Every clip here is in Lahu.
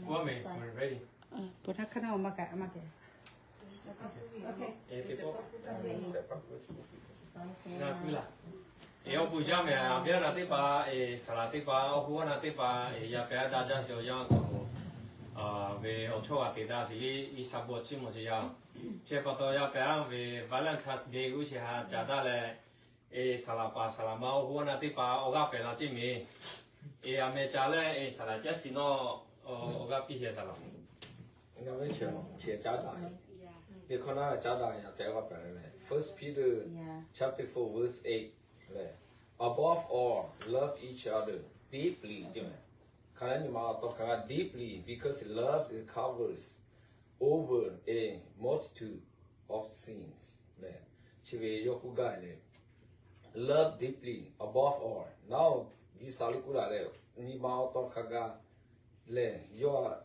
Awˬ bon jaˇ mehˍ, awˬ viˉ awˬ nyi teˇ hpaˍ, saˍ laˍ teˇ hpaˍ, awˬ hoˉ awˬ na teˇ hpaˍ, yaˇ pehˍ a daꞈ jaˇ sheˍ awˬ yanˇ tuˬ, ve awˬ chawˇ g'a te daꞈ sheˍ le, Iˉsaˍ bon chi mawˬ sheˍ yaˇ. Chi pa taw yaˇ pehˍ a ve Valentine's Day g'uˇ shehˍ ha caˍ daꞈ leh, saˍ laˍ paˍ saˍ laˍ ma awˬ hoˉ awˬ na teˇ hpaˍ awˬ g'aˇ pehˍ la ceˇ mehˍ. A meh ca leh saˍ laˍ caˉ shiˍ nawˇ awˬ g'aˇ piˇ sheˍ saˍ laˍ. Ngaˬ ve chi caˉ daꞈ, teˇ hkawˇ naˉ caˉ daꞈ yaꞈ ca g'a pehˍ leh, First Peter chapter four verse eight leh, above all love each other deeply teˇ meh. Hk'aˬ leh nyi ma awˬ taw hk'aˬ g'a deeply because love covers over a multitude of sins leh, chi ve yawˇ k'oˆ gaˇ leh, love deeply above all. Naˉ G'uiˬsha liꞈ k'oˆ laˬ leh, nyi ma awˬ taw hk'aˬ g'a leh yawˇ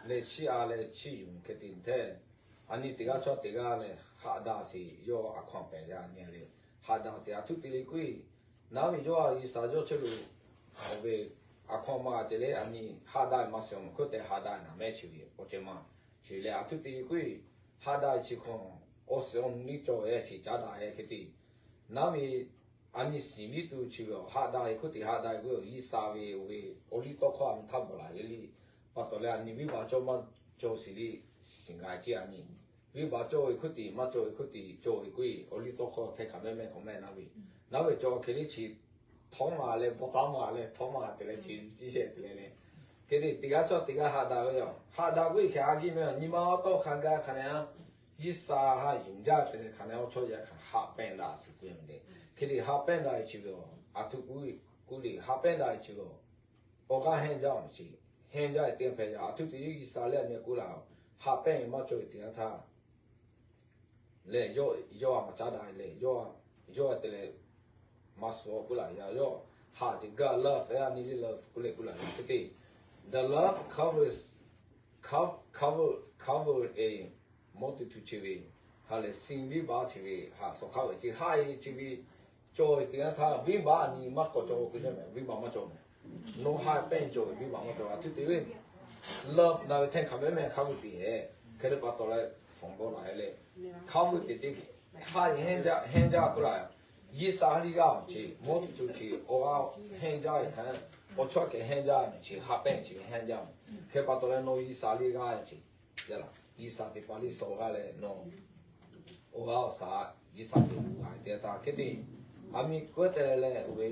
leh chiˇ a leh chiˇ yuˬ hk'e te hteˇ, a nyi teˇ g'aˇ chaw teˇ g'aˇ leh haꞈ daꞈ sheˍ yawˇ a hkaw-anˬ pehˬ g'a nyi leh, haꞈ daꞈ sheˍ a htoꞈ te le k'oˆ-e. Naˉ ve yawˇ a G'uiˬsha yawˇ chehˇ lo, awˬ ve a hkaw-anˬ maˇ g'a te leh a nyi haꞈ daꞈ maˇ sheˍ awˬ meh hk'oˆ tehꞈ haꞈ daꞈ naˍ mehˉ chi ve awˬ ceuˬ maˇ. Chi leh a htoꞈ te le k'oˆ-e, haꞈ daꞈ chi hk'awꞈ awˬ suhˍ awˬ nu liˇ cawˬ ve chi caˉ daꞈ hk'e te. Naˉ ve a nyi shiˍ liˇ tuˬ chi ve haꞈ daꞈ hk'oˆ te haꞈ daꞈ k'oˆ, G'uiˬsha ve oˬ ve awˬ liˇ tawˇ hkawˇ a mi htaˇ bvuhꞈ laˬ ve liˇ pa taw leh a nyi venˇbaˆ cawˇ maˇ cawˇ shiˍ liˇ shiˍ g'a ce a nyi. Venˇbaˆ cawˇ ve hk'oˆ te maˇ cawˇ ve hk'oˆ te cawˇ ve k'oˆ-e, awˬ liˇ tawˇ hkawˇ htehˇ hk'aˬ mehˉ mehˉ hk'awꞈ mehˆ naˉ ve, naˉ ve cawˬ hk'e le chi htawˇ maˬ leh bvuhꞈ taˍ maˬ leh htawˇ maˬ te leh chi shiˉ shehˆ te leh leh, hk'e te teˇ g'aˇ chaw teˇ g'aˇ haꞈ daꞈ ve yoˬ. Haꞈ daꞈ k'oˆ-e hk'e a giˇ meh nyi ma awˬ tawˇ hk'a gaˇ hk'a neh a, G'uiˬsha ha yuˬ jaˇ te leh hk'a neh awˬ chawˇ yaˇ hk'aˬ haꞈ pehnˇ daꞈ suhˍ k'oˆ ve le. Hk'e te haꞈ pehnˇ daꞈ ve chi ve a htoꞈ k'oˆ le, haꞈ pehnˇ daꞈ ve chi ve awˬ g'aˇ hehnˇ jaˇ awˬ chi, hehnˇ jaˇ ve teˇ yanˇ hpehꞈ yaˇ a htoꞈ te yawˇ G'uiˬsha leh a meh k'oˆ laˬ, haꞈ pehnˇ ve maˇ cawˬ ve teˇ yanˇ htaˇ lehˬ, yawˇ a maˍ caˉ daꞈ leh yawˇ, yawˇ te leh maˇ suh k'oˆ laˬ yaˇ yawˇ, haꞈ te gaˇ love a nyi le love k'oˆ leh k'oˆ laˬ yaˇ hk'e te, the love covers, cover, cover a multitude chi ve, ha lehˬ sin venˇbaˆ chi ve haꞈ suh hk'aˇ ve chi haꞈ e chi ve cawˬ ve teˇ yanˇ htaˇ venˇbaˆ a nyi maˇ k'awꞈ cawˬ k'oˆ jaˇ meh, venˇbaˆ maˇ cawˬ meh. Nawˬ haꞈ pehnˇ cawˬ ve venˇbaˆ maˇ cawˬ a htoꞈ te ve love naˉ ve htehˇ hk'aˬ mehˉ mehˉ hk'a vuiˬ te hehꞈ hk'e te pa taw leh, fawˬ bawˇ laˬ hehꞈ leh, hk'a vuiˬ te te, haꞈ e hehnˇ jaˇ k'oˆ laˬ, G'uiˬsha liˇ g'aˇ awˬ chi mawˇ tuˬ tuˬ chi awˬ g'aˇ hehnˇ jaˇ ve hk'a, awˬ chawˇ kehˬ hehnˇ jaˇ ve chi haꞈ pehnˇ chi hehnˇ jaˇ ve hk'e pa taw leh nawˬ G'uiˬsha liˇ g'aˇ chi, G'uiˬsha teˇ hpaˍ liˇ suh g'aˇ leh nawˬ awˬ g'aˇ awˬ shaˍ G'uiˬsha teˇ hpaˍ te taˇ hk'e te, a mi k'oˆ te leh leh oˇ ve,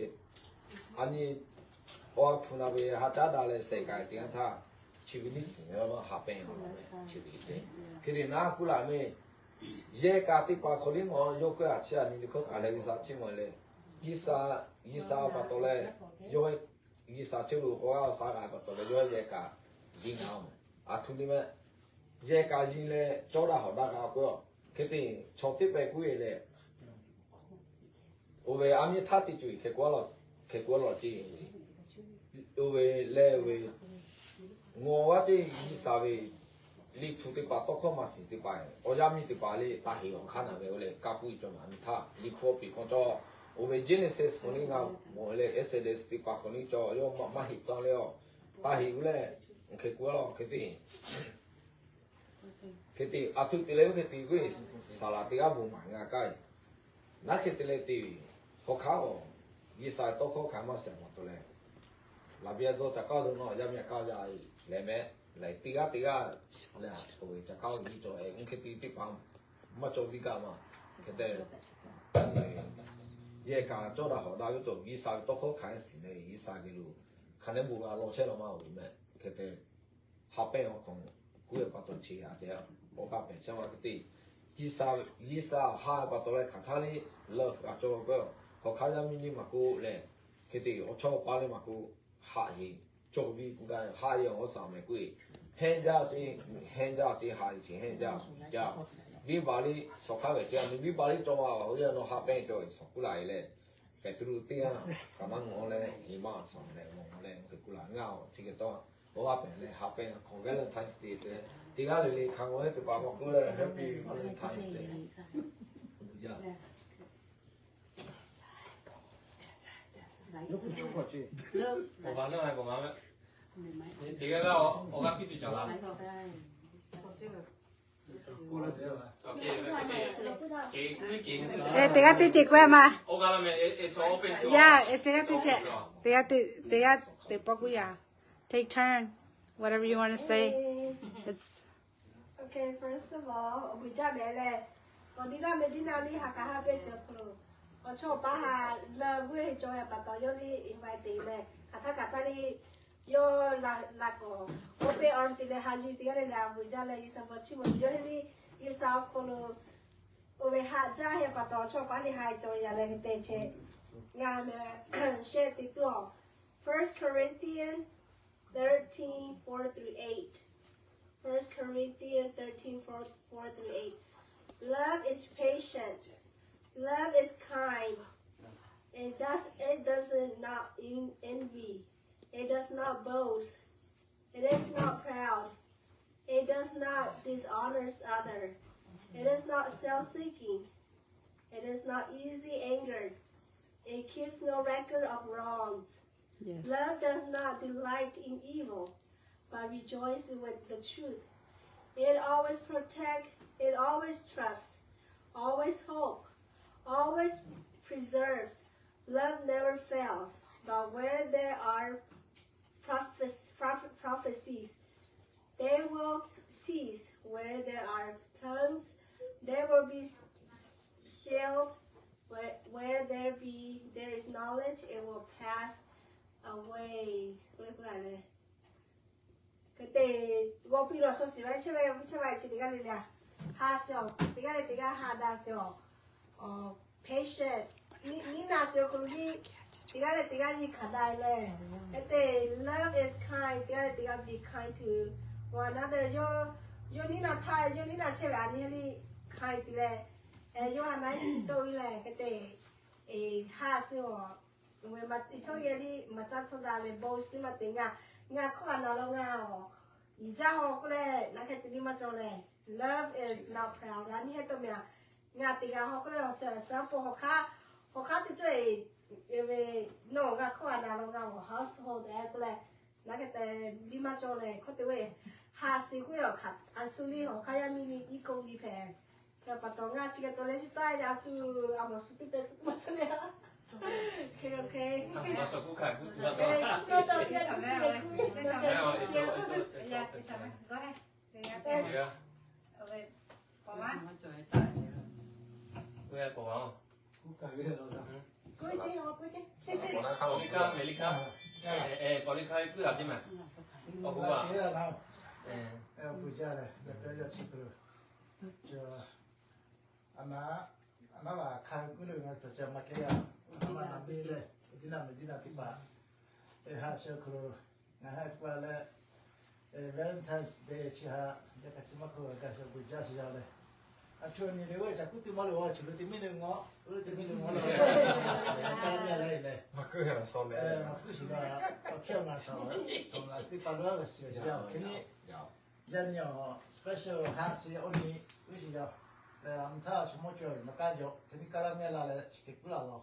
a nyi awˬ a hpu na ve haꞈ caˉ daꞈ leh shehˍ k'ai teˇ yanˇ htaˇ, chi ve liˇ shiˍ ve a haꞈ pehnˇ a chi ve te. Hk'e te naˉ k'oˆ laˬ meh, yehˇ kaꞈ teˇ hpaˍ hk'aw liˇ maw yawˇ k'oˆ a chi a nyi liˇ hkawˇ kaꞈ leh G'uiˬsha chi maw leh, G'uiˬsha, G'uiˬsha pa taw leh, yawˇ, G'uiˬsha chehˇ lo awˬ g'aˇ awˬ shaˍ g'a pa taw leh yawˇ yehˇ kaꞈ yin na, a htoꞈ te meh, yehˇ kaꞈ yin leh cawˇ daꞈ hawꞈ daꞈ g'a k'oˆ, hk'e te chaw teˇ pehˍ k'oˆ e leh, oˇ ve a miˇ htaˇ teˇ ceuˬ hk'e k'oˆ a lawˬ, hk'e k'oˆ a lawˬ ce, oˇ ve leh oˇ ve, ngawˬ vaˇ teˇ G'uiˬsha ve Liꞈ hpu teˇ hpaˍ tawˇ hkawˇ maˇ shiˍ teˇ hpaˍ, awˬ yaˇ miˇ teˇ hpaˍ le taˇ heˍ awˬ hk'aˇ naˬ ve oˇ leh kaˇ puiˉ cawˬ naˬ miˇ htaˇ Liꞈ hpu awˬ piˍ k'awꞈ cawˬ. Oˇ ve Genesis hk'aw liˇ ngaˬ mawˬ leh Exodus teˇ hpaˍ hk'aw liˇ cawˬ yawˇ maˇ heˍ tcuh le a, taˇ heˍ oˇ leh, hk'e k'oˆ a lawˬ hk'e te, hk'e te a htoꞈ te leh oˇ hk'e te k'oˆ e, saˍ laˍ teˇ g'aˇ bon maˍ g'a kaˇ e. Naˉ hk'e te leh te, hawˬ hk'aˇ a, G'uiˬsha tawˇ hkawˇ hk'aˬ maˇ shehˍ pa taw leh, laꞈ biˇ a dawˇ ca kaˇ dawˇ nawˇ yaˇ miˇ a kaˇ yaˇ leh meh, leh teˇ g'aˇ teˇ g'aˇ leh oˇ ve ca kaˇ oˇ ve cawˬ e oˇ hk'e te teˇ hpaˍ maˇ cawˬ viˇ gaˇ ma. Hk'e te, yehˇ kaꞈ cawˇ daꞈ hawꞈ daꞈ ve cawˬ G'uiˬsha ve tawˇ hkawˇ hk'aˬ e shiˍ leh G'uiˬsha geh lo hk'aˬ nehˉ bon g'a law chehˇ law maˇ oˬ ve meh. Hk'e te haꞈ pehnˇ awˬ hk'aw kuˉ e pa taw chi a te awˬ kaˇ pehˍ chehˇ ma hk'e te, G'uiˬsha, G'uiˬsha haꞈ pa taw leh hk'aˬ htaˇ le love g'a cawˇ k'o, hawˬ hk'aˇ yaˇ miˇ liˇ maˇ k'oˆ leh, hk'e te awˬ chawˇ paˇ liˇ maˇ k'oˆ, haꞈ e cawˇ viˇ k'oˆ gaˇ haꞈ e awˬ shaˍ meh k'oˆ e, hehnˇ jaˇ te, hehnˇ jaˇ te haꞈ e chi hehnˇ jaˇ jaˇ, viˇ baˬ liˇ suh hk'aˇ ve te a mi viˇ baˬ liˇ cawˇ ma a oˇ yaˇ nawˬ haꞈ pehnˇ cawˇ suh k'oˆ laˬ e leh, Peˍtruˆ teˇ g'aˇ kaꞈ maˇ ngawˬ leh nyi ma suh leh ngawˬ leh hk'e k'oˆ laˬ ngaˬ awˬ chi hk'e taw, awˬ g'aˇ pehˍ leh haꞈ pehnˇ hk'aw Valentine's Day te, teˇ g'aˇ le le hk'a g'awˇ teˇ hpaˍ maˇ k'oˆ leh Happy Valentine's Day. Teˇ g'aˇ teˇ ceuˬ k'oˆ maˇ. Yeah, teˇ g'aˇ teˇ ceuˬ, teˇ g'aˇ teˇ, teˇ g'aˇ teˇ pawˆ k'oˆ yaˇ. Take turn, whatever you want to say. It's Okay, first of all, awˬ g'uiˬ jaˇ mehˍ leh, awˬ diˇ naˇ meh diˇ naˇ liˇ ha k'aˬ ha peˇ sheˍ awˬ hk'aw lo, awˬ chawˇ awˬ paˉ ha leuˬ g'uˇ heˆ cawˬ ve pa taw, yawˇ liˇ invite te leh, hk'aˬ htaˇ hk'aˬ htaˇ liˇ yawˇ la k'awꞈ open arm te leh ha yuˬ teˇ g'aˇ le le awˬ g'uiˬ jaˇ leh, G'uiˬsha bvuhꞈ chiˇ mvuh yawˇ hui liˇ G'uiˬsha awˬ hk'aw lo oˇ ve haꞈ jaˇ heˆ pa taw, awˬ chawˇ awˬ paˉ liˇ ha cawˬ yaˇ leh te chehˇ. Ngaˬ meh share te tuˬ awˬ, First Corinthians thirteen, four through eight. First Corinthians thirteen, four, four through eight. Love is patient. Love is kind. It does, it does not en-, envy. It does not boast. It is not proud. It does not dishonor other. It is not self-seeking. It is not easy angered. It keeps no record of wrongs. Yes. Love does not delight in evil, but rejoices with the truth. It always protects, it always trusts, always hope, always preserves. Love never fails. But where there are prophes-, proph-, prophecies, they will cease. Where there are tongues, they will be s-, s-, stilled. Where, where there be, there is knowledge, it will pass away. Hk'e te, g'aw piˇ lawˬ shaw shiˍ ve chehˇ ve, g'aw piˇ chehˇ ve chi teˇ g'aˇ le le a. Ha shiˍ awˬ, teˇ g'aˇ le teˇ g'aˇ ha daꞈ shiˍ awˬ. Patient, nyi naˬ shiˍ awˬ hk'aw lo nyi, teˇ g'aˇ le teˇ g'aˇ nyi hkanˍ daꞈ leh. Hk'e te, love is kind, teˇ g'aˇ le teˇ g'aˇ be kind to one another. Yawˇ, yawˇ nyi naˬ htaˇ, yawˇ nyi naˬ chehˇ ve a nyi liˇ kind te leh, yawˇ ha naˬ shiˍ toˆ ve leh hk'e te, ha shiˍ awˬ, ve ma i chaw yehˬ liˇ maˍ caˇ tcuhˇ daꞈ leh bon shiˍ maˇ te ngaˬ, ngaˬ hkawˇ a naˬ lo ngaˬ awˬ, yiˍ jaˇ haw k'oˆ leh naˬ hk'e te liˇ maˇ cawˬ leh. Love is not proud. A nyi hk'e te meh a, ngaˬ teˇ g'aˇ haw k'oˆ leh awˬ suhˍ awˬ suhˍ po hawˬ hk'aˇ, hawˬ hk'aˇ teˇ cawˇ e, ve, nawˬ ngaˬ hkawˇ a naˬ lo ngaˬ awˬ household tehꞈ k'oˆ leh, naˬ hk'e te liˇ maˇ cawˬ leh hkawˇ te ve, ha shiˍ k'oˆ ve awˬ hk'aˇ a shu liˇ hawˬ hk'aˇ yaˇ miˇ miˇ iˉ k'oˆ nyi hpehꞈ. Hk'e pa taw ngaˬ chi hk'e te leh shu taˆ a shu a mawˬ shu teˇ pehˍ k'oˆ maˇ cawˬ le. Hk'e, hk'e. A naˉ, a naˉ laˬ hkanˍ kuiˬ lo ngaˬ htawꞈ ca maˇ kehˉ yaˇ, a naˉ laˬ hkanˍ kuiˬ leh, diˇ naˬ meh diˇ naˬ teˇ hpaˍ, ha shiˍ awˬ hk'aw lo ngaˬ hui k'oˆ leh, Valentine's Day chi htaꞈ yaꞈ hk'aˇ chi maˇ hk'oˆ gaˬ shawˍ guˬ jaˇ shiˍ yaˇ leh, a htoꞈ ma nyi le, oˇ ve caˬ kuˉ tuˬ maˇ loˍ a, chi lo teˇ miˇ le ngawˬ, oˇ ve teˇ miˇ le ngawˬ leh, a miˇ a leh leh, maˇ kuiˬ shiˍ la, awˬ hkiˇ awˬ na shaˍ, shaˍ la teˇ hpaˍ lo a g'a shiˍ yaˇ hk'e nyi. Yaˇ nyi awˬ special ha shiˍ oˇ nyi g'uˇ shiˍ yaˇ leh, a mvuhˇ htaˇ chaw mawˇ cawˬ maˇ kaˇ jaw hk'e nyi kaˇ laˇ mehˆ la leh chi hk'e kuˉ laˬ lawˬ.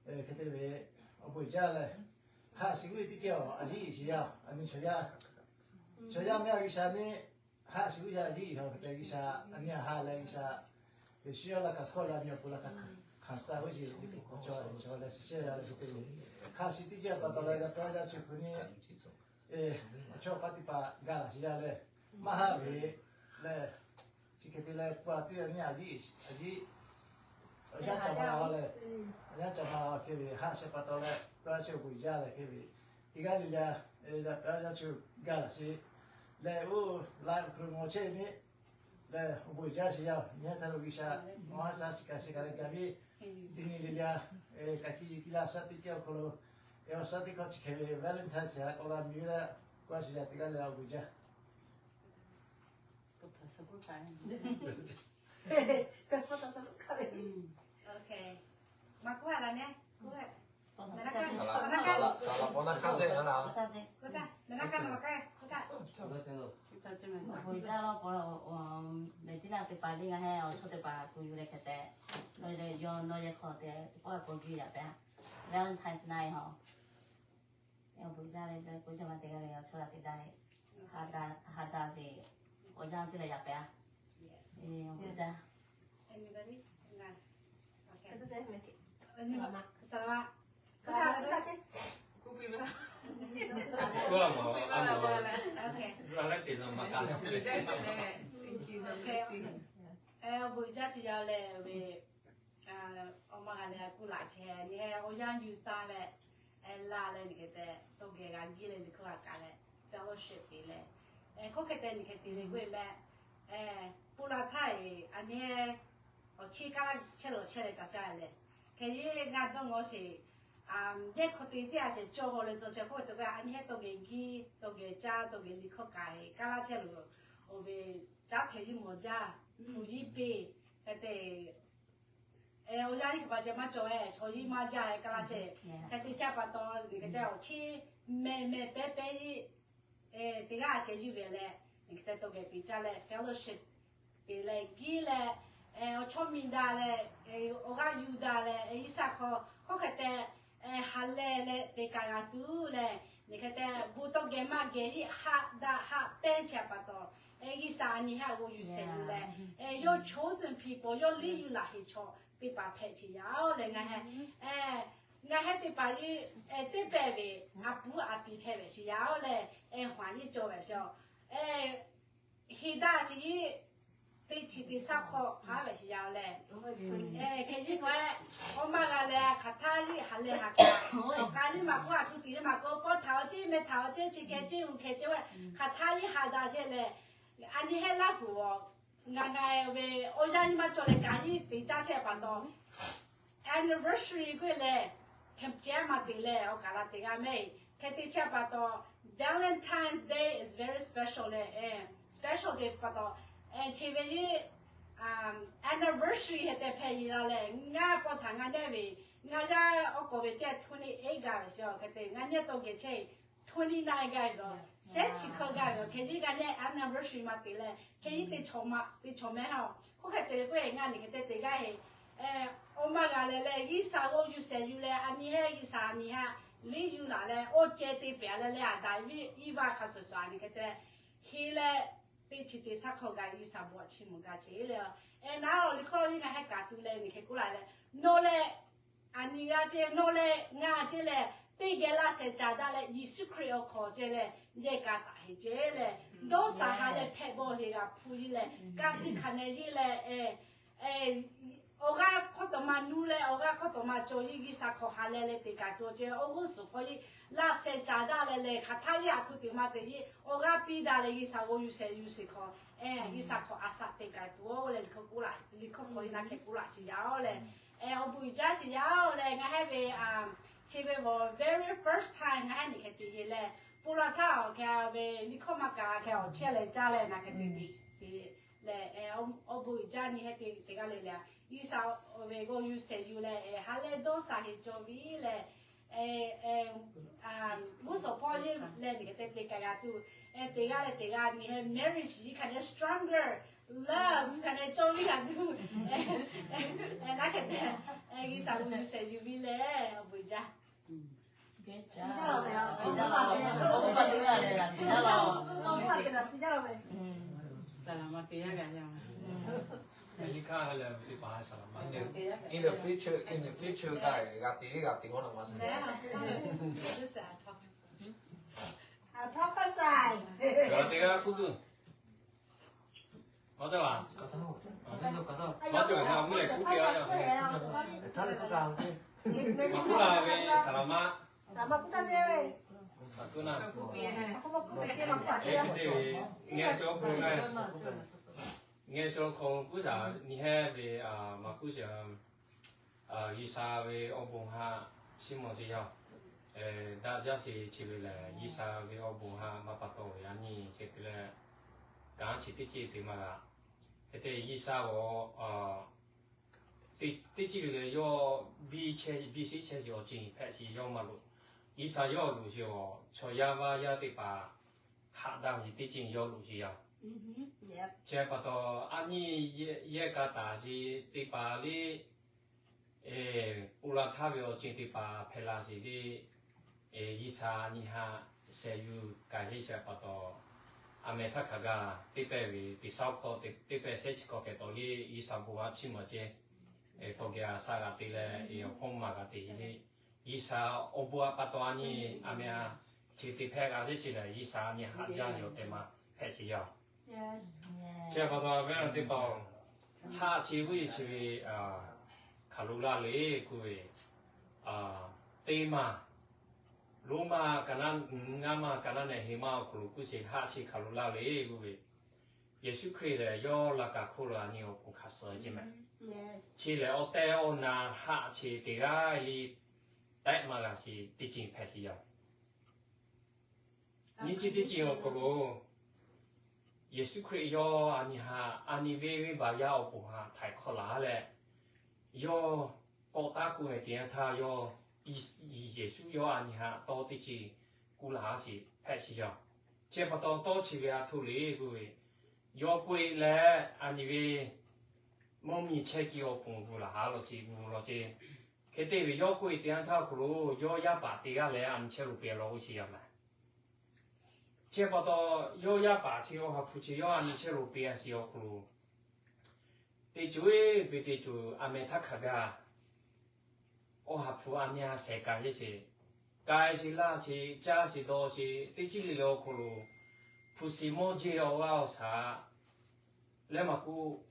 Hk'e te ve, awˬ bon jaˇ leh, ha shiˍ g'uˇ teˇ ceuˬ a yiˉ shiˍ yaˇ, a nyi chaw yaˇ, chaw yaˇ mehˆ a G'uiˬsha nyi, ha shiˍ g'uˇ yaˇ a yiˉ haw hk'e te G'uiˬsha a nyi a ha leh G'uiˬsha, teꞈ shiˉ yaˇ la kaꞈ hkawˇ leh a nyi awˬ pon la kaꞈ hkanˍ suh huˉ yeˬ teˇ hk'awꞈ cawˬ cawˬ leh shiˍ shehˇ yaˇ leh hk'e te ve, ha shiˍ teˇ ceuˬ pa taw leh yaˇ paˍ yaˇ chi hk'e nyi awˬ chawˇ awˬ paˉ teˇ hpaˍ gaˬ laˬ shiˍ yaˇ leh, maˇ haˆ ve leh, chi hk'e te leh pa teˇ g'aˇ nyi a yiˉ, a yiˉ, awˬ yanˇ caˍ ma la leh, awˬ yanˇ caˍ ma la hk'e ve ha shiˍ pa taw leh pa shiˍ awˬ bon jaˇ leh hk'e ve, teˇ g'aˇ le yaˇ, yaˇ paˍ yaˇ chi gaˬ laˬ shiˍ leh, oˇ la hk'e lo ngawˬ chehˇ ve leh awˬ bon jaˇ shiˍ yaˇ nyi htaˇ lo G'uiˬsha maˇ ha shaˍ shiˍ kaꞈ shiˍ kaꞈ leh gaˬ ve, teˇ nyi le yaˇ, ka kiˇ piˇ laˇ shaˉ teˇ ceuˬ awˬ hk'aw lo, awˬ shaˉ teˇ hkawˇ chi hk'e ve Valentine's htaꞈ k'awꞈ g'a miˬ ve leh, k'oˆ a shiˍ yaˇ teˇ g'aˇ le awˬ bon jaˇ. Valentine's night hawˬ, Awˬ bon jaˇ leh k'o, jaˇ ma te g'a leh awˬ chawˇ la te daꞈ leh, ha daꞈ, ha daꞈ sheˍ, awˬ yanˇ chi leh yaꞈ pehˍ a. Awˬ bon jaˇ. Awˬ bon jaˇ chi yaˇ leh ve, awˬ ma g'a leh kuˇ laꞈ chehˇ, nyi heh awˬ yanˇ yuˬ taˍ leh, laˇ leh nyi hk'e te tawˇ geh g'a giˇ leh liꞈ hkawˇ g'a kaꞈ leh fellowship te leh, hk'aw hk'e te nyi hk'e te leh g'oˇ e meh, pon la htaˇ e, a nyi heh awˬ chiˇ kaˇ laˇ chehˇ lo chehˇ leh ca caˇ leh, hk'e yeˇ ngaˬ dawˇ ngawˬ sheˍ. Yehˇ hk'aw te teˇ a ceh cawˇ haw leh taw chehˇ hk'oˆ te k'o, a nyi heh tawˇ geh giˇ, tawˇ geh caˇ, tawˇ geh liꞈ hkawˇ kaꞈ e kaˇ laˇ chehˇ lo, awˬ ve caˉ hteꞈ yiˇ mawˬ jaˇ, hpu yiˇ peˇ, hk'e te awˬ yanˇ iˉ kaꞈ pa ceh maˇ cawˬ e, chaw yiˇ maˇ jaˇ e kaˇ laˇ chehˇ. Hk'e te chehˇ pa taw, nyi hk'e te awˬ chiˇ meh meh pehˉ pehˉ yiˇ teˇ g'aˇ ceh yuˬ ve leh, nyi hk'e te tawˇ geh te caˇ leh fellowship te leh giˇ leh, awˬ chawˇ miˬ daꞈ leh, awˬ g'aˇ yuˬ daꞈ leh, G'uiˬsha hk'aw hk'aw hk'e te ha leh leh te kaꞈ g'a tuˬ leh, nyi hk'e te bon tawˇ geh maˇ geh yiˇ haꞈ daꞈ haꞈ pehnˇ chehˇ pa taw, G'uiˬsha a nyi heh g'aw yuˬ shehˍ yuˬ leh, yawˇ chosen people, yawˇ liˇ yuˬ laꞈ heˍ chaw teˇ hpaˍ hpehꞈ chehˇ yaˇ-oˬ leh, ngaˬ heh ngaˬ heh teˇ hpaˍ yiˇ teˇ pehˍ ve a puˉ a pi hpehꞈ ve sheˍ yaˇ-oˬ leh, ehˉ hawˍ yiˇ cawˬ ve sheˍ-oˬ. Heˍ daꞈ sheˍ yiˇ teˇ chi teˇ shaˉ hk'aw haˉ ve sheˍ yaˇ-oˬ leh, hk'e yiˇ k'o, awˬ ma g'a leh hk'aˬ htaˇ yiˇ ha leh ha kaꞈ, awˬ k'a liˇ maˬ k'oˆ, a htu tiꞈ liˇ maˬ k'oˆ, pawˇ htaꞈ awˬ ceˇ meh htaꞈ awˬ ceˇ chi hkeh ceˇ uˬ hkeh ceˇ ve, hk'aˬ htaˇ yiˇ ha daꞈ chehˇ leh, a nyi heh laˇ kuˬ awˬ, ngaˬ ngaˬ ve awˬ yanˇ nyi maˇ cawˬ leh kaꞈ yiˇ te caˇ chehˇ pa taw, anniversary k'oˆ leh, hkeh ceh maˇ te leh awˬ kaˬ la te g'a meh, hk'e te chehˇ pa taw, Valentine's Day is very special leh, special day pa taw, chi ve yiˇ anniversary heh te hpehꞈ yeˬ la leh, ngaˬ pawˇ htaꞈ ngaˬ nehˆ ve, ngaˬ yaˇ awˬ k'awꞈ ve teˇ twenty-eight gaˇ ve sheˍ-oˬ, hk'e te ngaˬ nehˆ tawˇ geh chehˇ twenty-nine gaˇ ve sheˍ, shehˉ chi hk'aw gaˇ ve, hk'e yiˇ ngaˬ nehˆ anniversary maˇ te leh, hk'e yiˇ te chaw ma te chaw meh ha-oˬ. Hk'oˆ hk'e te leh k'oˆ e, ngaˬ nyi hk'e te te gaˇ ve, awˬ ma g'a leh leh G'uiˬsha g'aw yuˬ shehˍ yuˬ leh, a nyi heh G'uiˬsha a nyi heh liˇ yuˬ laꞈ leh awˬ ceh te pehˍ leh leh, Aˍdanˍ Iˉvaˆ hk'a shuˍ shuˍ a nyi hk'e te heˆ leh, teˇ chi teˇ shaˉ hk'aw gaˬ G'uiˬsha bon chiˇ mvuh gaˇ chehˇ leh, ehˉ naˉ awˬ liˇ hkawˇ yiˇ ngaˬ heh kaꞈ tuˬ leh nyi hk'e k'oˆ laꞈ leh, nawˬ leh a nyi g'aˇ ceˇ, nawˬ leh ngaˬ ceˇ leh, teˇ geh laˇ shehˍ caˍ daꞈ leh Yeˍsuˆ Hkriꞈ awˬ hk'aw ceh leh yehˇ ka taˍ heˍ ceh leh, dawˇ shaˍ ha leh hpehꞈ bawˆ heˍ g'a hpu yiˇ leh, ka tiꞈ hk'aˬ nehˬ yiˇ leh, awˬ g'aˇ hk'awˇ tawꞈ ma nuˇ leh awˬ g'aˇ hk'awˇ tawꞈ ma cawˬ yiˇ G'uiˬsha hk'aw ha leh leh te kaꞈ tuˬ ceh, awˬ g'uˇ suhˍ hpawˇ yiˇ laˇ shehˍ caˍ daꞈ leh leh, hk'aˬ htaˇ yiˇ a htoꞈ te maˇ te yiˇ awˬ g'aˇ piˇ daꞈ leh G'uiˬsha g'aw yuˬ shehˍ yuˬ sheˍ hk'aw, G'uiˬsha hk'aw a shaꞈ te kaꞈ tuˬ-oˬ leh, liꞈ hkawˇ k'oˆ laꞈ, liꞈ hkawˇ hk'aw yiˇ naˆ hkeh k'oˆ laꞈ sheˍ yaˇ-oˬ leh, awˬ bon uiˍ jaˇ sheˍ yaˇ-oˬ leh, ngaˬ heh ve chi ve very first time ngaˬ heh nyi hkeh te yeˬ leh, pon la htaˇ awˬ hkeh ve liꞈ hkawˇ maˇ kaꞈ hkeh awˬ chehˇ leh caˇ leh naˆ hkeh te te sheˍ leh, awˬ bon uiˍ jaˇ nyi heh te te g'aˇ le le, G'uiˬsha ve g'aw yuˬ shehˍ yuˬ leh, ha leh dawˇ shaˍ heˍ cawˬ ve leh, g'uˇ suhˍ hpawˇ yeˇ leh nyi hk'e te te kaꞈ g'a tuˬ, te g'aˇ leh te g'aˇ nyi heh marriage yiˇ hk'aˬ nehˬ stronger love hk'aˬ nehˬ cawˬ ve g'a tuˬ, naˆ hkeh te G'uiˬsha g'aw yuˬ shehˍ yuˬ ve leh awˬ bon uiˍ jaˇ. In the future, in the future, g'a g'a te g'a te g'awˇ naw ma suh. Prophesy. G'a te g'a kuˇ tuˬ. Maˇ cawˬ laˬ. Maˇ cawˬ laˬ, mvuhˇ lehˬ kuˇ te a. Maˍ kuˉ la ve saˍ laˍ maˆ. Maˍ kuˉ na. Te ve ngeh shu awˬ hk'aw, ngeh shu awˬ hk'aw kuˉ taˍ nyi heh ve, maˍ kuˉ sheˍ. G'uiˬsha ve awˬ bon htaꞈ chiˇ mvuh sheˍ yaˇ. Daꞈ jaˇ sheˍ chi ve lehˬ, G'uiˬsha ve awˬ bon htaꞈ maˇ pa taw ve yaˇ nyi chi te leh, kanˉ chi teˇ ceuˬ te maˇ g'a. Hk'e te G'uiˬsha g'aw teˇ ceuˬ le le yawˇ biˇ chehˇ biˇ shiˉ chehˇ sheˍ awˬ ceuˬ hpehꞈ sheˍ yawˇ maˇ loꞈ. G'uiˬsha yawˇ loꞈ sheˍ awˬ, chaw yaˇ vaˇ yaˇ teˇ hpaˍ haꞈ daꞈ sheˍ teˇ ceuˬ yawˇ loꞈ sheˍ yaˇ. Chi pa taw, a nyi yehˇ ka taˍ sheˍ teˇ hpaˍ le, pon la htaˇ ve awˬ ceuˬ teˇ hpaˍ hpehꞈ la sheˍ le. G'uiˬsha nyi haꞈ shehˍ yuˬ kaꞈ heˆ shehˍ pa taw, a meh htaˇ hk'aˬ gaˬ teˇ pehˇ ve teˇ saˉ hkawˇ teˇ pehˇ shehˉ chi hkawˇ k'ai taw le, G'uiˬsha bon a chiˇ mawˬ ceh tawˇ geh a shaꞈ g'a te leh, awˬ hpawˇ maˬ g'a te le. G'uiˬsha awˬ bon a pa taw a nyi a meh a chi te hpehꞈ g'a teˇ chi lehˬ, G'uiˬsha a nyi haꞈ jaˇ yoˬ tehꞈ maˇ hpehꞈ chi yaˇ. Chi pa taw ve teˇ hpaˍ-oˬ, haˆ chi vuiˇ chi ve hk'aˬ lo laˇ le k'oˆ ve, teˇ maˬ Roˉmaꞈ kaˍ naˆ, ngaˇ maˬ kaˍ naˆ nehˬ heˍ maˇ awˬ hk'aw lo k'oˆ sheˍ, haˆ chi hk'aˬ lo laˇ le k'oˆ ve, Yeˍsuˆ Hkriꞈ lehˬ yawˇ laꞈ kaꞈ hk'oˆ lo a nyi awˬ pon hk'aˬ suh ceh mehˍ. Chi lehˬ awˬ tehˇ awˬ na haˆ chi teˇ g'aˇ le tehꞈ maˇ g'a shiˍ teˇ ceuˬ hpehꞈ sheˍ yaˇ. Nyi chi teˇ ceuˬ awˬ hk'aw lo Yeˍsuˆ Hkriꞈ yawˇ a nyi haꞈ a nyi venˇ venˇbaˆ yaˇ awˬ pon haꞈ htaiˍ hk'awꞈ laˬ leh, yawˇ k'awꞈ taˇ k'oˆ ve teˇ yanˇ htaˇ yawˇ, Yeˍsuˆ yawˇ a nyi haꞈ tawˇ teˇ ceuˬ k'oˆ laˬ sheˍ hpehꞈ sheˍ yaˇ. Chi pa taw tawˇ chi ve a htoꞈ le k'oˆ ve, yawˇ k'oˆ e leh a nyi ve mvuhˇ miˬ chehˇ kiˇ awˬ pon g'uˬ laˬ ha law ce g'uˬ law ce. Hk'e te ve yawˇ k'oˆ e teˇ yanˇ htaˇ awˬ hk'aw lo yawˇ yaˇ paˍ teˇ g'aˇ leh a nyi chehˇ lo pehˍ law oˇ sheˍ yaˇ mehˍ. Chi pa taw yawˇ yaˇ paˍ chi awˬ ha hpu chi yawˇ a nyi chehˇ lo pehˍ a sheˍ awˬ hk'aw lo, teˇ ceuˬ ve teˇ ceuˬ a meh htaˇ hk'aˬ gaˬ awˬ ha hpu a nyi a shehˍ kaꞈ heˆ sheˍ, k'ai sheˍ laˇ sheˍ caˇ sheˍ dawˇ sheˍ teˇ ceuˬ le le awˬ hk'aw lo, hpu shiˍ mawˇ jeˇ awˬ g'aˇ awˬ shaˍ leh maˇ k'oˆ,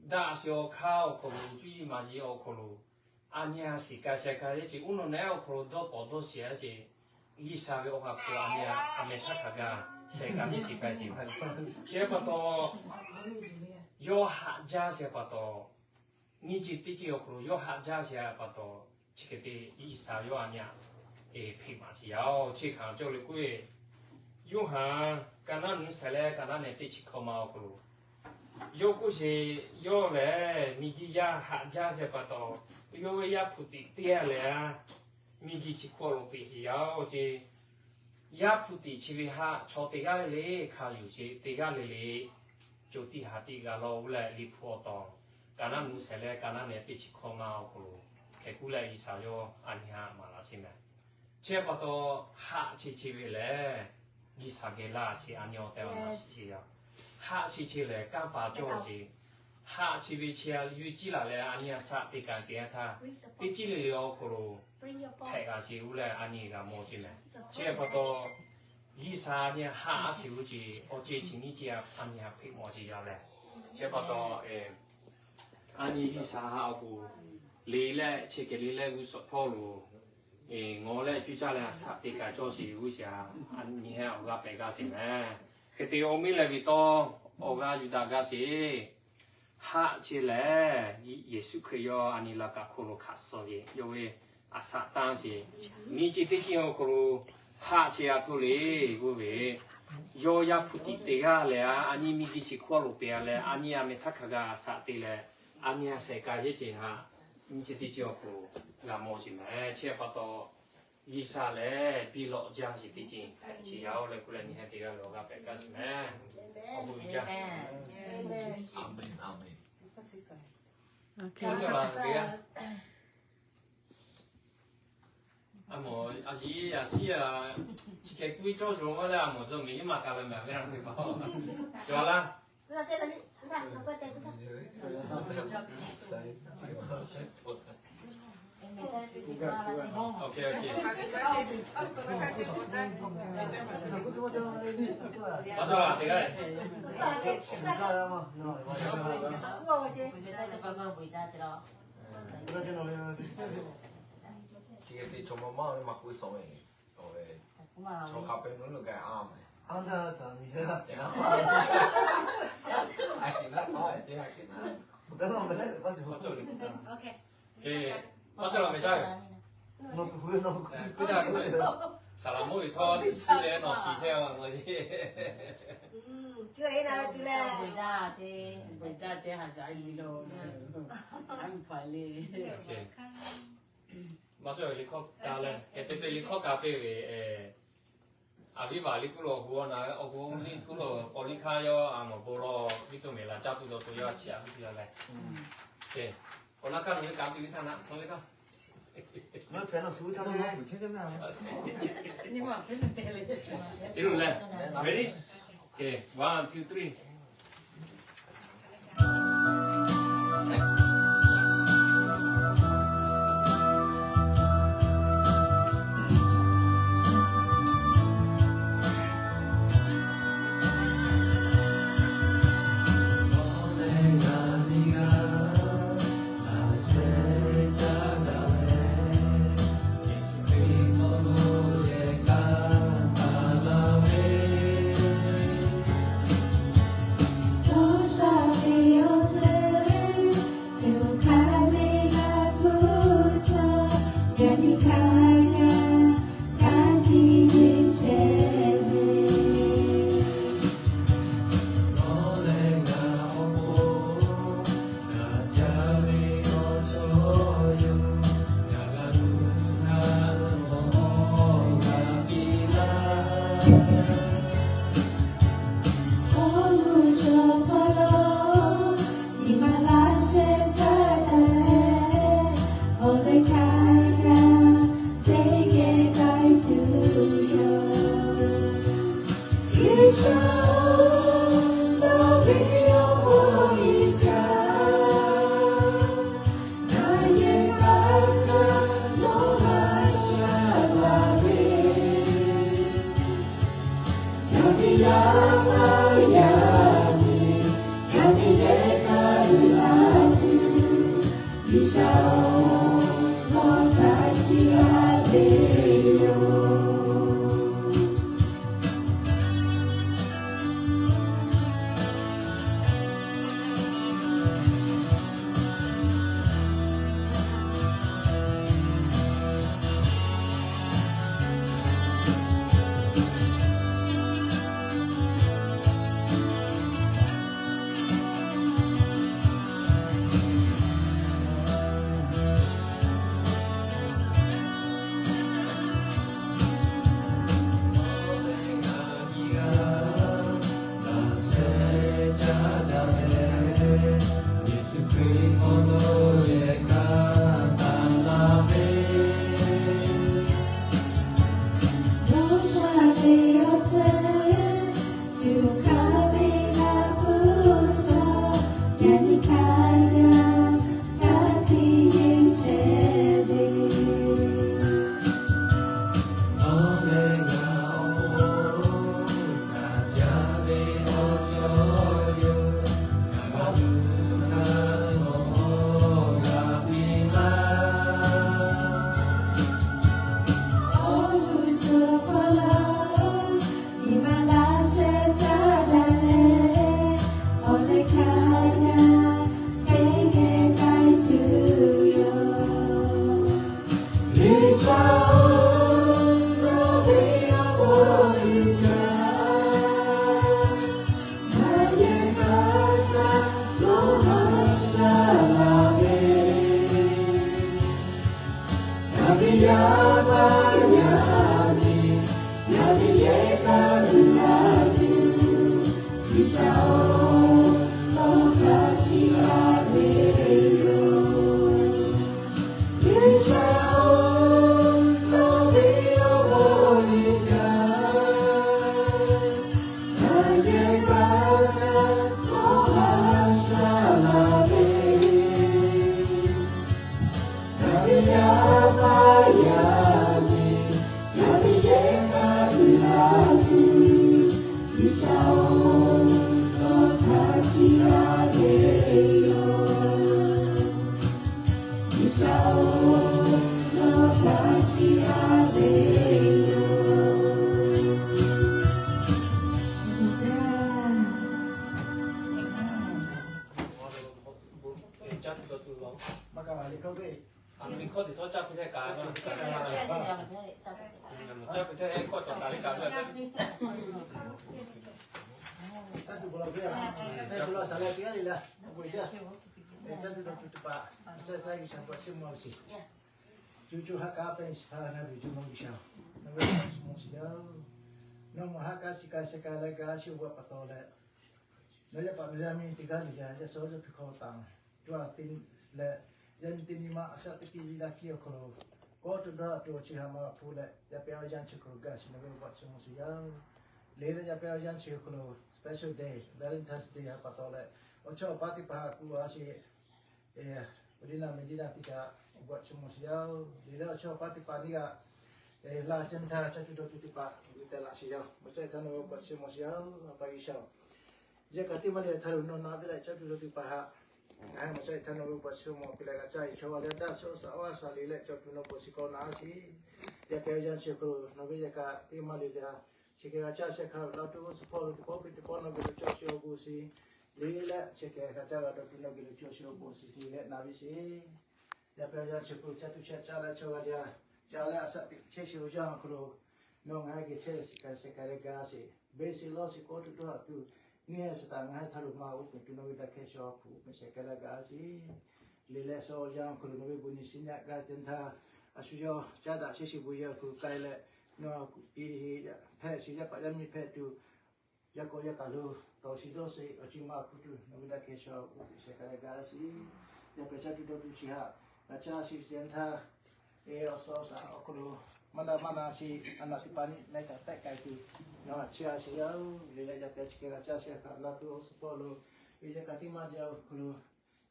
daꞈ sheˍ awˬ hk'aˇ awˬ hk'aw lo, cuˇ yiˍ maˍ yiˍ awˬ hk'aw lo, a nyi a shiˍ kaꞈ shehˍ kaꞈ heˆ sheˍ, uˉ nawˬ nehˬ awˬ hk'aw lo dawˇ pawˍ dawˇ shiˍ a sheˍ, G'uiˬsha ve awˬ ha hpu a meh htaˇ hk'aˬ gaˬ shehˍ kaꞈ heˆ sheˍ k'ai sheˍ. Chi pa taw yawˇ haꞈ jaˇ sheˍ pa taw, nyi chi teˇ ceuˬ awˬ hk'aw lo yawˇ haꞈ jaˇ sheˍ pa taw, chi hk'e te G'uiˬsha yawˇ a nyi a hpeꞈ maˍ sheˍ yaˇ oˬ. Chi hk'aˬ cawˬ le k'oˆ ve, Yoˇhanˬ kaˍ naˆ nuˇ shehˍ leh kaˍ naˆ nehˬ teˇ chi hkawˇ ma awˬ hk'aw lo, yawˇ k'oˆ sheˍ, yawˇ lehˬ miˬguiˬ yaˇ haꞈ jaˇ sheˍ pa taw, yawˇ ve Yaˇ hpu tiꞈ teˇ g'aˇ lehˬ a, miˬguiˬ chi hkawˇ lo pehˍ sheˍ yaˇ oˬ ce. Yaˇ hpu tiꞈ chi ve haˆ chaw teˇ g'aˇ le hk'a yuˬ sheˍ, teˇ g'aˇ le le co tiꞈ ha tiꞈ g'a law oˇ leh Liꞈ hpu awˬ taw, kaˍ naˆ nuˇ shehˍ leh kaˍ naˆ nehˬ teˇ chi hkawˇ ma awˬ hk'aw lo hk'e k'oˆ leh G'uiˬsha yawˇ a nyi haꞈ maˍ laꞈ sheˍ mehˍ. Chi pa taw, haˆ chi chi ve lehˬ G'uiˬsha geh laˇ sheˍ, a nyi awˬ tehˬ awˬ na shiˍ sheˍ yaˇ. Haˆ chi chi lehˬ kanˇ paˍ cawˬ sheˍ. Haˆ chi ve chi a yuˇ ciˉ laˬ leh a nyi a shaꞈ teˇ kaꞈ teˇ yanˇ htaˇ, teˇ ceuˬ le le awˬ hk'aw lo hpehꞈ g'a sheˍ oˇ leh a nyi g'a mawˬ sheˍ mehˍ. Chi pa taw, G'uiˬsha nyi haˆ a sheˍ oˇ ce, awˬ ce chi nyi ce a nyi a hpeꞈ mawˬ sheˍ yaˇ lehˬ. Chi pa taw, a nyi G'uiˬsha haˆ awˬ pon le leh chi hk'e le leh g'uˇ suhˍ hpawˇ lo ngawˬ leh cuˇ caˇ leh a shaꞈ teˇ kaꞈ cawˬ sheˍ g'uˇ sheˍ a, a nyi haˆ awˬ g'aˇ pehꞈ g'a sheˍ mehˍ. Hk'e te awˬ miˇ leh ve tawˇ awˬ g'aˇ yuˬ daꞈ g'a sheˍ. Haˆ chi lehˬ Yeˍsuˆ Hkriꞈ yawˇ a nyi laꞈ kaꞈ hk'oˆ lo hk'aˬ suh sheˍ, yawˇ ve a shaꞈ tanˇ sheˍ. Nyi chi teˇ ceuˬ awˬ hk'aw lo haˆ chi a htoꞈ le k'oˆ ve, yawˇ Yaˇ hpu tiꞈ teˇ g'aˇ lehˬ a, a nyi miˬguiˬ chi hkawˇ lo pehˍ a leh a nyi a meh htaˇ hk'aˬ gaˬ a shaꞈ te leh, a nyi a shehˍ kaꞈ heˆ sheˍ haˆ, nyi chi teˇ ceuˬ awˬ hk'aw lo g'a mawˬ sheˍ mehˍ. Chi pa taw, G'uiˬsha lehˬ biˇ lawꞈ jaˇ sheˍ teˇ ceuˬ hpehꞈ sheˍ yaˇ oˇ leh k'oˆ leh nyi haˆ teˇ g'aˇ ve awˬ g'aˇ pehꞈ gaˇ sheˍ mehˍ. Awˬ bon uiˍ jaˇ. Amen, amen. Amen. A mawˬ a yiˍ a shiˉ a chi hk'e k'oˆ ve cawˇ cawˬ maˇ leh a mawˬ zuhꞈ miˬ nyiˇ maˬ ka leh mehˍ ve a teˇ hpaˍ cawˬ laˇ. Chaw hk'a peu-eˬ mvuhˇ lo gaˬ a meh. Saˍ laˍ mvuhˇ ve htawˇ teˇ chi leh nawˬ piˍ chehˇ a ma. Maˇ cawˇ ve liꞈ hkawˇ ka leh, hk'e te te liꞈ hkawˇ ka piˇ ve, a viˉ vaˬ liꞈ kuˉ lo awˬ g'uˇ na awˬ g'uˇ liꞈ kuˉ lo k'awꞈ liꞈ hkanˇ yawˇ a mawˬ bon lawˬ viˉ tuˬ mehˍ laˬ caˇ tuˬ dawˬ tuˬ yawˇ a chi a viˉ tuˬ yaˇ leh, k'awꞈ na hkanˇ nawˬ ve ka piˇ ve htaˇ na hk'aw ve htaˇ Ready? Okay, one, two, three. Cuˇ cuˇ haˆ kaˉ pehnˇ shiˍ hpaˇ ngaˬ hui ve Jawˇmawˇ G'uiˬsha, nawˬ ve awˬ suhˍ mawˬ shiˍ jaˇ-oˬ. Nawˬ maˬ haˆ kaˉ shiˍ kaˉ sheh kaˉ leh gaˇ shiˍ-oˬ pa taw leh, nawˬ yaˇ paˍ nawˬ yaˇ miˇ teˇ g'aˇ le yaˇ yaˇ suh jaˇ htu hk'aw taˍ, yawˇ a te leh, yaˇ nyi teˇ nyi ma a shaꞈ teˇ piˇ la kiˇ awˬ hk'aw lo Kawˆ tuˬ dawˇ tuˬ awˬ chi htaꞈ maˇ hpu leh, yaˇ pehˇ awˬ yanˇ chi hk'aw lo gaˬ sheˍ nawˬ ve awˬ pa chi mawˬ sheˍ yaˇ-oˬ. Liꞈ leh yaˇ pehˇ awˬ yanˇ chi hk'aw lo Special Day, Valentine's Day htaꞈ pa taw leh, awˬ chawˇ awˬ paˇ teˇ hpaˍ htaꞈ kuˬ a sheˍ. Awˬ liˇ naˆ meh liˇ naˆ teˇ kaꞈ awˬ pa chi mawˬ sheˍ yaˇ-oˬ. Liꞈ leh awˬ chawˇ awˬ paˇ teˇ hpaˍ nyiˇ g'aˇ, laˇ shehˍ htaˇ caˇ tuˬ dawˇ tuˬ teˇ hpaˍ g'uiˬ teh laꞈ sheˍ yaˇ-oˬ. Maˇ caˇ htaˇ nawˬ ve awˬ pa chi mawˬ sheˍ yaˇ-oˬ, a pa G'uiˬsha-oˬ. Yaꞈ hk'aˇ teˇ maˇ leh htaˇ lo nawˬ na piˇ leh caˇ tuˬ dawˇ tuˬ teˇ hpaˍ htaꞈ, ngaˬ hui maˇ caˇ htaˇ nawˬ ve awˬ pa chi mawˬ piˇ leh g'a caˇ-e chaw g'a leh daꞈ shaw shaꞈ awˬ a shaꞈ le leh caˇ tuˬ nawˬ bon shiˍ k'awꞈ na sheˍ. Yaˇ pehˇ awˬ yanˇ chi hk'aw lo nawˬ ve yaꞈ hk'aˇ teˇ maˇ le leh, chi hk'e g'a caˇ shehˍ hk'aˇ la tuˬ awˬ suhˍ hpawˇ lo teˇ pawˆ piˇ teˇ pawˆ nawˬ geh lo cawˬ sheˍ awˬ bon shiˍ. Liꞈ leh chi hk'e g'a caˇ g'a dawˇ tuˬ nawˬ geh lo cawˬ sheˍ awˬ bon shiˍ liꞈ leh na ve sheˍ. Yaˇ pehˇ awˬ yanˇ chi hk'aw lo caˇ tuˬ chehˇ caˇ leh chaw g'a leh, caˇ leh a shaꞈ teꞈ chehˇ sheˍ awˬ yanˇ awˬ hk'aw lo, nawˬ ngaˬ hui geh chehˇ shiˍ ka shiˍ ka leh gaˇ sheˍ. Beˬ shiˍ lawˇ shiˍ kawˆ tuˬ dawˇ tuˬ, neˇ haiˬ Saˍtanˍ ngaˬ hui htaˇ lo maˇ uˉ peunˍ tuˬ nawˬ ve daꞈ hkehˇ shaw hpu uˉ peunˍ shehˍ ka leh gaˇ sheˍ. Liꞈ leh shaw awˬ yanˇ awˬ hk'aw lo nawˬ ve bon shiˍ nyi gaˇ te htaˇ, a shu yawˇ caˇ daꞈ chehˇ shiˍ bon yehˬ awˬ hk'aw lo k'ai leh, nawˬ kuˬ piˇ hpehꞈ shiˍ yaˇ paˍ yaˇ miˇ hpehꞈ tuˬ, yaˇ kawˆ yaˇ kaˬ lo tawˍ shiˍ dawˇ sheˍ awˬ ceuˬ maˇ hpu tuˬ nawˬ ve daꞈ hkehˇ shaw uˉ peunˍ shehˍ ka leh gaˇ sheˍ. Yaˇ pehˇ caˇ tuˬ dawˇ tuˬ chi htaꞈ g'a caˇ sheˍ te htaˇ, awˬ suhˍ awˬ shaꞈ awˬ hk'aw lo maˇ daꞈ maˇ na sheˍ, a naˬ teˇ hpaˍ nyiˇ meh kaꞈ tehˆ k'ai tuˬ, nawˬ htaꞈ chiˇ a sheˍ yaˇ-oˬ. Liꞈ leh yaˇ pehˇ chi hk'e g'a caˇ shehˍ hk'aˇ la tuˬ awˬ suhˍ hpawˇ lo, ve yaˇ kaꞈ teˇ maˇ jaˇ awˬ hk'aw lo,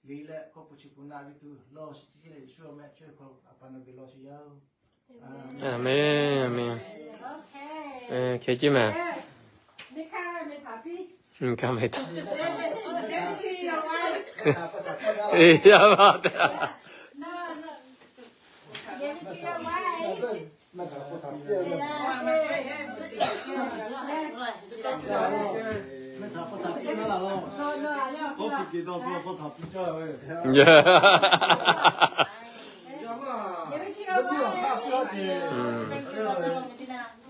liꞈ leh hkawˇ hpu chi hpu na ve tuˬ lawˇ shiˍ teˇ ceuˬ leh Yeˍsuˆ awˬ meh chi hk'aw lo a pa nawˬ geh lawˇ sheˍ yaˇ-oˬ. Aˍmenˍ, aˍmenˍ. Hk'e ceˇ mehˍ. Ka mehˍ htaꞈ. Yaˇ ma te.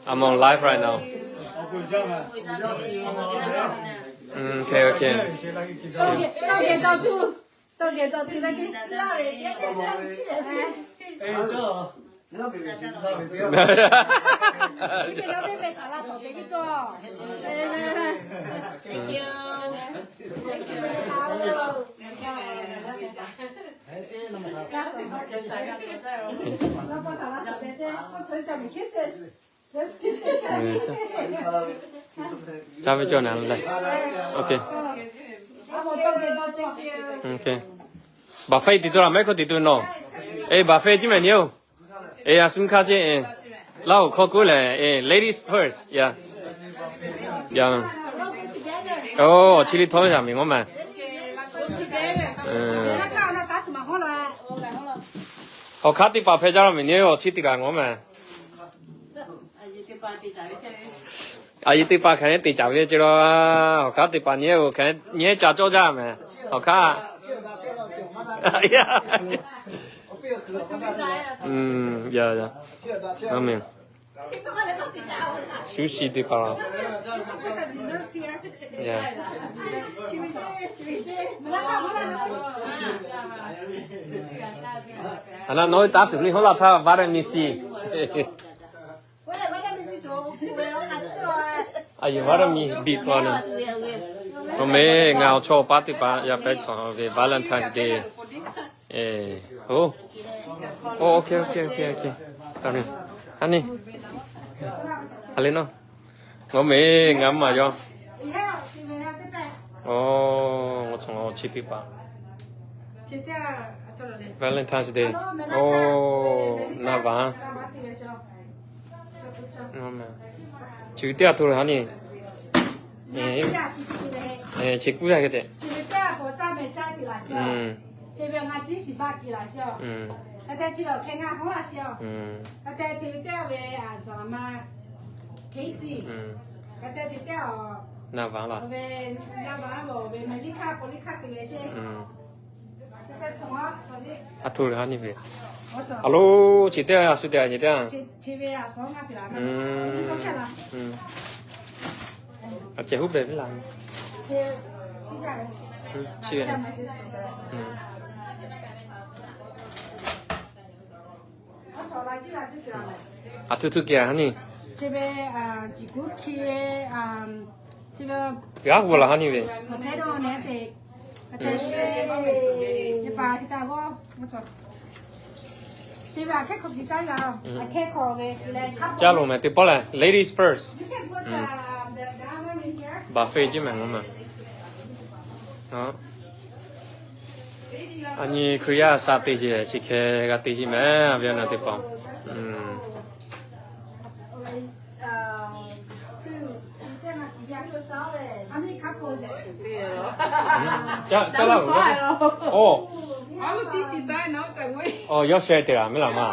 I'm on live right now. Mm, okay, okay. Ca ve cawˬ naˍ leh. Ok. Ok. Baˬ faiˇ tiꞈ tu la mehˉ hkawˇ tiꞈ tu nawˬ. E, baˬ faiˇ ciˇ mehˍ ni-oˬ. E, a shu hk'aˇ ceˇ. Laˇ hoꞈ hkawˇ k'oˆ lehˬ, e, ladies first. Ya. Ya. Oˬ, chi liˇ htawˇ ve htaꞈ miˬ ngawˉ mehˍ. Hawˬ hk'aˉ teˇ hpaˍ hpehꞈ jaˇ laˇ-oˬ, miˬ ni-oˬ, chi teˇ kaꞈ ngawˉ mehˍ. A yehˬ teˇ hpaˍ hk'aˬ hk'e te caˍ ve ce la, awˬ hk'aˇ teˇ hpaˍ nyi-e-oˬ, hk'aˬ hk'e nyi-e ca cawˇ jaˇ mehˍ, awˬ hk'aˇ. Sushi teˇ hpaˍ. A na nawˬ hui taˇ suˍ liˇ hawˉ laˇ htaˇ, vitamin C. A yehˬ vitamin B twelve na. Awˬ meh ngaˬ awˬ chawˇ awˬ paˇ teˇ hpaˍ yaˇ pehˉ chaw ve Valentine's Day. Oˬ, ok, ok, ok, ok. Sorry. Ha ni. Ha le nawˬ. Ngawˬ meh ngaˬ maˬ yaw. Oˬ, ngaˬ chaw chi teˇ hpaˍ. Valentine's Day. Oˬ, na vaˬ. Chi teˇ g'aˇ hto le ha ni. Chi kuˇ yaˇ hk'e te. Na vaˬ laˬ. A hto le ha ni ve. Alo, chi teˇ g'aˇ a shu te a nyi teˇ g'aˇ. A cehˬ huˉ behˬ ve laˬ. Chi ve. A htu htu kehˬ ha ni. G'aˇ hui laˬ ha ni ve. Caˇ loˍ mehˍ teˇ pawˆ lehˬ, ladies first. Baˬ fei ceˇ mehˍ ngaˬ ma. A nyi Hkriꞈ yaˇ sha te ce, chi hk'e g'a te ceˇ mehˍ, a ve a na teˇ pawˆ. Caˇ laˇ loˬ. Oˇ, yawˇ sheh te laˬ mehˍ laˬ ma.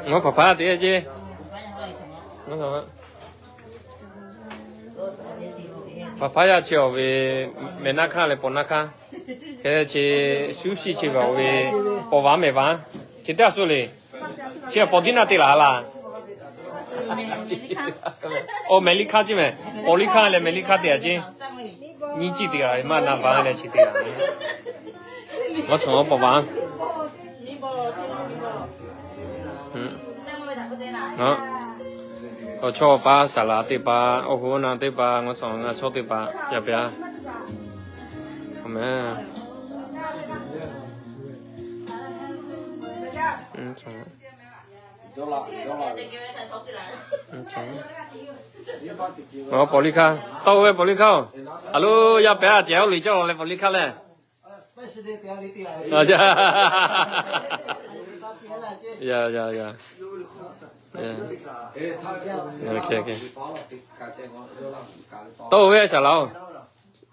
Ngaˬ hpaˍ hpaˇ te ceˇ. Hpaˍ hpaˇ yaˇ chi awˬ ve mehˬ naˇ hkanˇ leh paw naˇ hkanˇ hk'e ce, shuˉ shiˍ chi ve awˬ ve paw vaˉ mehˬ vaˉ, chi teˇ g'aˇ suh le. Chi paw tiˉ naˇ te laˬ laˇ. Oˇ, mehˬ liˇ hkanˇ ceˇ mehˍ. Paw liˇ hkanˇ leh mehˬ liˇ hkanˇ te a ceˇ. Nyiˇ ciˇ te g'a maˇ na vaˉ leh chi te g'a. Ngaˬ chaw paw vaˉ. Awˬ chawˇ awˬ paˇ saˍ laˍ teˇ hpaˍ, awˬ hoˉ awˬ na teˇ hpaˍ, ngaˬ chaw ngaˬ chawˇ teˇ hpaˍ yaˇ pehˍ a. Aˬ mehˍ. Paw liˇ hkanˇ, tawˇ ve paw liˇ hkanˇ oˬ. A lo, yaˇ pehˍ a cehˬ oˇ liꞈ cawˇ leh paw liˇ hkanˇ lehˬ. Ya ya ya. Tawˇ ve saˍ laˍ oˬ.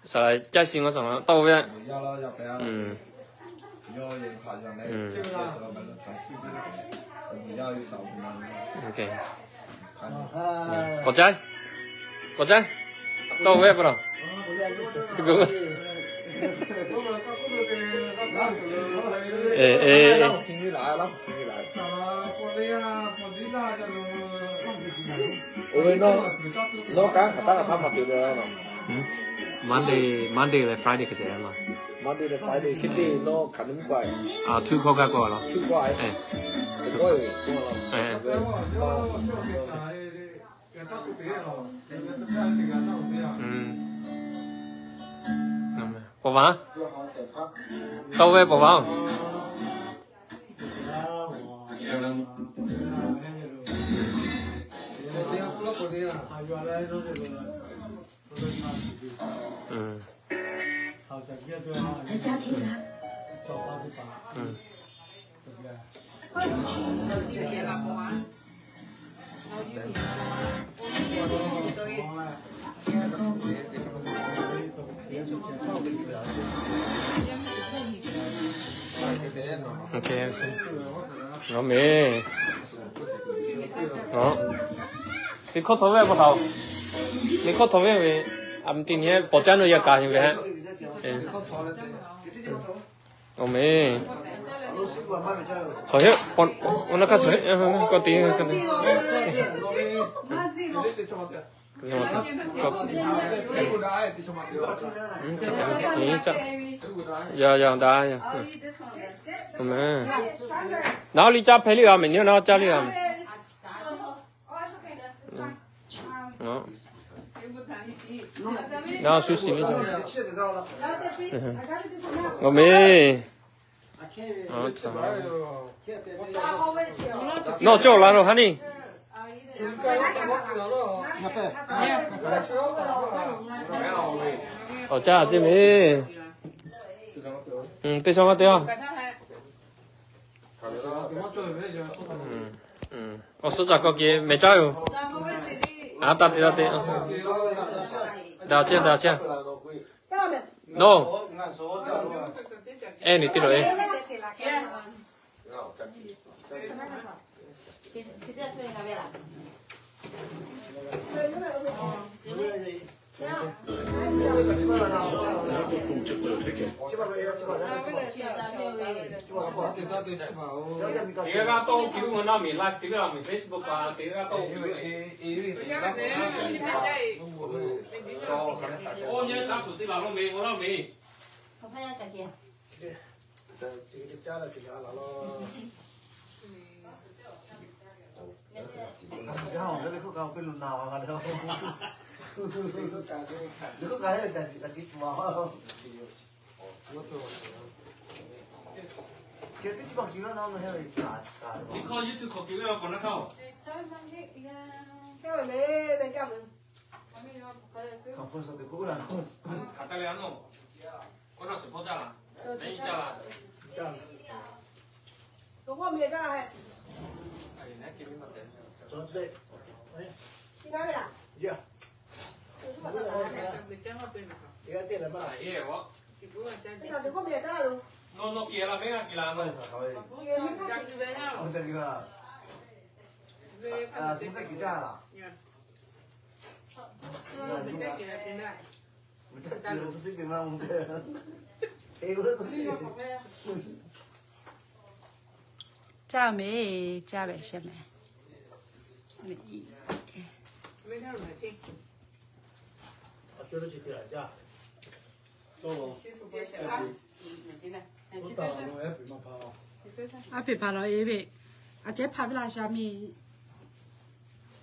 Saˍ laˍ caˇ shi ngaˬ chaw tawˇ ve. K'awꞈ caˇ, k'awꞈ caˇ, tawˇ ve pa taw. Oˇ ve nawˉ, nawˉ kanˉ hk'aˬ htaˇ hk'aˬ htaˇ maˇ te le. Monday, Monday leh Friday hk'e te ma. Monday leh Friday hk'e te nawˉ hk'aˬ nyi mvuhˇ k'ai. Two hkawˇ gaˇ k'awꞈ la. Two k'awꞈ. Paw vaˉ. Tawˇ ve paw vaˉ oˬ. Ngaˬ meh. Ngaˬ, teˇ hkawˇ htaw ve pa taw. Teˇ hkawˇ htaw ve ve, a te nyi paw caˇ nu yaˇ kaꞈ nyi ve. Ngaˬ meh. Tawˇ ve, oˇ naˇ hkanˇ tawˇ ve, k'awꞈ te, k'awꞈ te. Ya ya da ya. Ngaˬ liˇ caˇ hpehꞈ liˇ g'a mehˍ, nyi naˇ caˇ liˇ g'a mehˍ. Naˇ shuˉ shiˍ ve. Ngaˬ meh. Nawˬ cawˬ la nawˬ ha ni. Awˬ caˇ ceˇ mehˍ. Teˇ shaw maˇ te a. Awˬ suhˉ caˬ k'awꞈ ke mehˍ caˇ yoˬ. A taˇ te taˇ te. Daꞈ chehˇ daꞈ chehˇ. Nawˬ, ehˉ, ni teˇ lo e. Teˇ g'aˇ tawˇ ki ve ngaˬ naˇ miˬ live teˇ g'aˇ miˬ Facebook pa teˇ g'aˇ tawˇ ki ve. Oˇ nyi taˇ suhˍ teˇ laˬ lo mehˍ ngaˬ naˇ miˬ. Caˇ mehˍ, caˇ ve shehˍ mehˍ. Aˉ hpeꞈ hpaˍ lawˬ e ve, a cehˉ hpaˍ ve laˇ sha miˇ,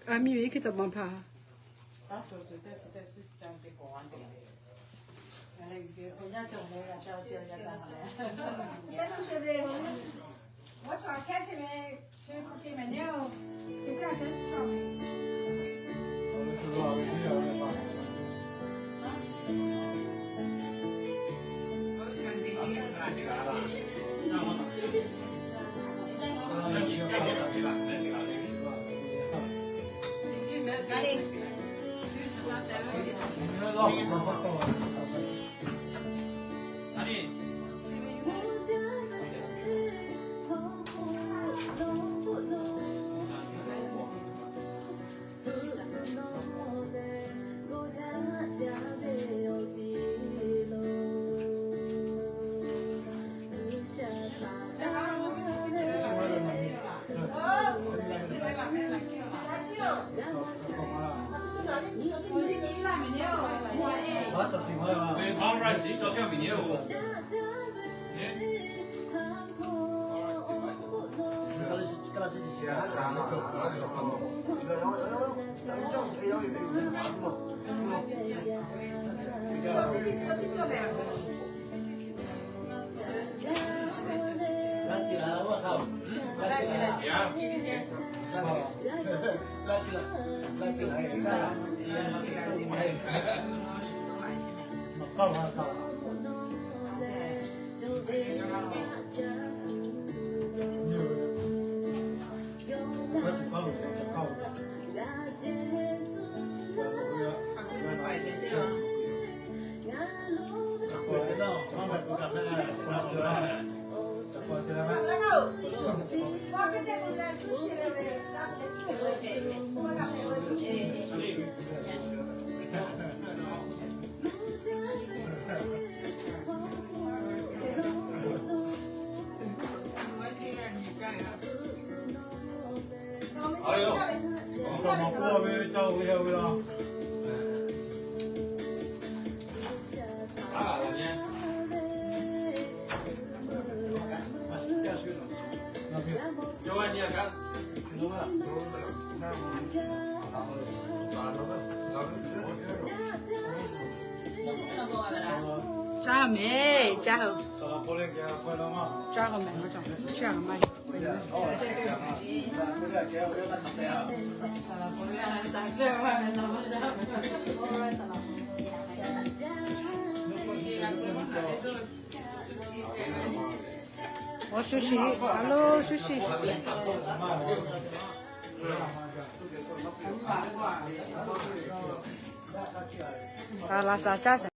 a miˇ ve iˉ hkiˇ tawꞈ ma hpaˍ. Caˇ mehˍ, caˇ hui. Caˇ k'o mehˍ ma cawˬ, caˇ k'o maˇ heˆ. Awˬ shu shiˍ, a lo shu shiˍ. Laꞈ shaˍ caˇ shaˍ.